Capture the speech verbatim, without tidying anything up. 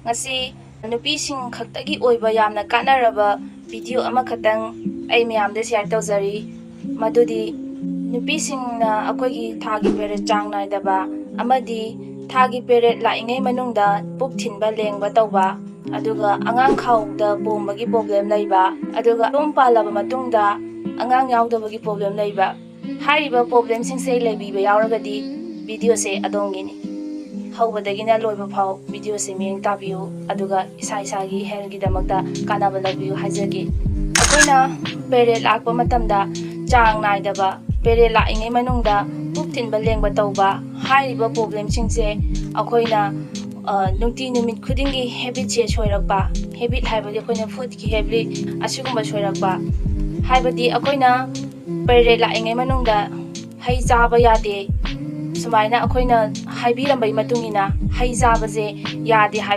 ꯉꯁꯤ ꯅꯨꯄꯤꯁꯤꯡ ꯈꯛꯇꯒꯤ ꯑꯣꯏꯕ ꯌꯥꯝꯅ ꯀꯥꯟꯅꯔꯕ ꯚꯤꯗꯤꯑꯣ ꯑꯃꯈꯛꯇꯪ ꯑꯩ ꯃꯌꯥꯝꯗ ꯁꯤꯌꯔ ꯇꯧꯖꯔꯤ꯫ ꯃꯗꯨꯗꯤ ꯅꯨꯄꯤꯁꯤꯡꯅ ꯑꯩꯈꯣꯏꯒꯤ ꯊꯥꯒꯤ ꯄꯦꯔꯦꯠ ꯆꯥꯡ ꯅꯥꯏꯗꯕ ꯑꯃꯗꯤ ꯊꯥꯒꯤ ꯄꯦꯔꯦꯠ ꯂꯥꯛꯏꯉꯩ ꯃꯅꯨꯡꯗ ꯄꯨꯛ ꯊꯤꯟꯕ ꯂꯦꯡꯕ ꯇꯧꯕ, ꯑꯗꯨꯒ ꯑꯉꯥꯡ ꯈꯥꯎꯗ ꯄꯣꯝꯕꯒꯤ ꯄ꯭ꯔꯣꯕ꯭ꯂꯦꯝ ꯂꯩꯕ, ꯑꯗꯨꯒ ꯌꯨꯝ ꯄꯥꯜꯂꯕ ꯃꯇꯨꯡꯗ ꯑꯉꯥꯡ ꯌꯥꯎꯗꯕꯒꯤ ꯄ꯭ꯔꯣꯕ꯭ꯂꯦꯝ ꯂꯩꯕ, ꯍꯥꯏꯔꯤꯕ ꯄ꯭ꯔꯣꯕ꯭ꯂꯦꯝꯁꯤꯡꯁꯦ ꯂꯩꯕꯤꯕ ꯌꯥꯎꯔꯒꯗꯤ ꯚꯤꯗꯤꯑꯣꯁꯦ ꯑꯗꯣꯝꯒꯤꯅꯤ꯫ ꯍꯧꯕꯗꯒꯤꯅ ꯂꯣꯏꯕ ꯐꯥꯎ ꯚꯤꯗꯤꯑꯣꯁꯦ ꯃꯤꯠꯌꯦꯡ ꯇꯥꯕꯤꯌꯨ, ꯑꯗꯨꯒ ꯏꯁꯥ ꯏꯁꯥꯒꯤ ꯍꯦꯜꯊꯀꯤꯗꯃꯛꯇ ꯀꯥꯟꯅꯕ ꯂꯧꯕꯤꯌꯨ ꯍꯥꯏꯖꯒꯦ꯫ ꯑꯩꯈꯣꯏꯅ ꯄꯦꯔꯦꯠ ꯂꯥꯛꯄ ꯃꯇꯝꯗ ꯆꯥꯡ ꯅꯥꯏꯗꯕ, ꯄꯦꯔꯦꯠ ꯂꯥꯛꯏꯉꯩ ꯃꯅꯨꯡꯗ ꯄꯨꯛ ꯊꯤꯟꯕ ꯂꯦꯡꯕ ꯇꯧꯕ, ꯍꯥꯏꯔꯤꯕ ꯄ꯭ꯔꯣꯕ꯭ꯂꯦꯝꯁꯤꯡꯁꯦ ꯑꯩꯈꯣꯏꯅ, ꯑ, ꯅꯨꯡꯇꯤ ꯅꯨꯃꯤꯠ ꯈꯨꯗꯤꯡꯒꯤ ꯍꯦꯕꯤꯠꯁꯦ ꯁꯣꯏꯔꯛꯄ, ꯍꯦꯕꯤꯠ ꯍꯥꯏꯕꯗꯤ ꯑꯩꯈꯣꯏꯅ ꯐꯨꯗꯀꯤ ꯍꯦꯕꯤꯠ ꯑꯁꯤꯒꯨꯝꯕ ꯁꯣꯏꯔꯛꯄ, ꯍꯥꯏꯕꯗꯤ ꯑꯩꯈꯣꯏꯅ ꯄꯦꯔꯦꯠ ꯂꯥꯛꯏꯉꯩ ꯃꯅꯨꯡꯗ ꯍꯩ ꯆꯥꯕ ꯌꯥꯗꯦ, ꯁꯨꯃꯥꯏꯅ ꯑꯩꯈꯣꯏꯅ ꯍꯥꯏꯕꯤꯔꯝꯕꯒꯤ ꯃꯇꯨꯡ ꯏꯟꯅ ꯍꯩ ꯆꯥꯕꯁꯦ ꯌꯥꯗꯦ ꯍꯥꯏꯕ